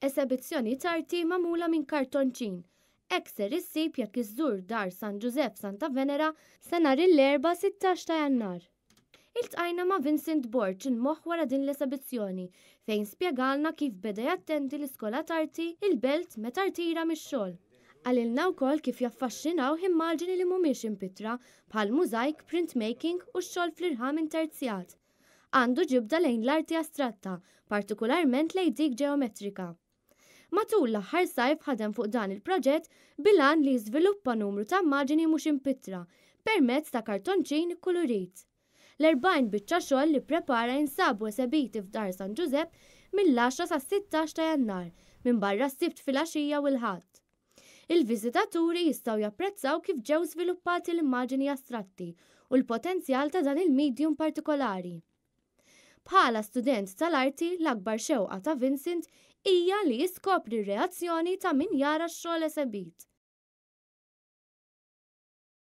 Esebizzjoni t'arti magħmula minn kartonċin. Hekk ser issib jekk iżżur Dar San Ġużepp Santa Venera sa nhar il-Erbgħa 16 ta' Jannar. Iltqajna ma' Vincent Borg il-moħħ wara din l-esebizzjoni fejn spjegalna kif beda jattendi l-iskola t'arti il-Belt meta rtira mix-xogħol. Qalilna wkoll kif jaffaxxinawh immaġini li mhumiex impittra bħal mużajk, printmaking u x-xogħol fl-irħam interzjat. Għandu ġibda lejn l-arti astratta, partikularment lejn dik ġeometrika. Matul l-aħħar sajf ħadem fuq dan il-proġett bil-għan li jiżviluppa numru ta' immaġini mhux impittra permezz ta' kartonċin ikkulurit. L-40 biċċa xogħol li pprepara jinsabu esebiti f'Dar San Ġużepp mill-għaxra sas-16 ta' Jannar, minbarra s-Sibt filgħaxija u l-Ħadd. Il-viżitaturi jistgħu japprezzaw kif ġew żviluppati l-immaġini astratti u l-potenzjal ta' dan il-medium partikolari. Bħala student tal-arti, l-akbar xewqa ta' Vincent hija li jiskopri r-reazzjoni ta' min jara x-xogħol esebit.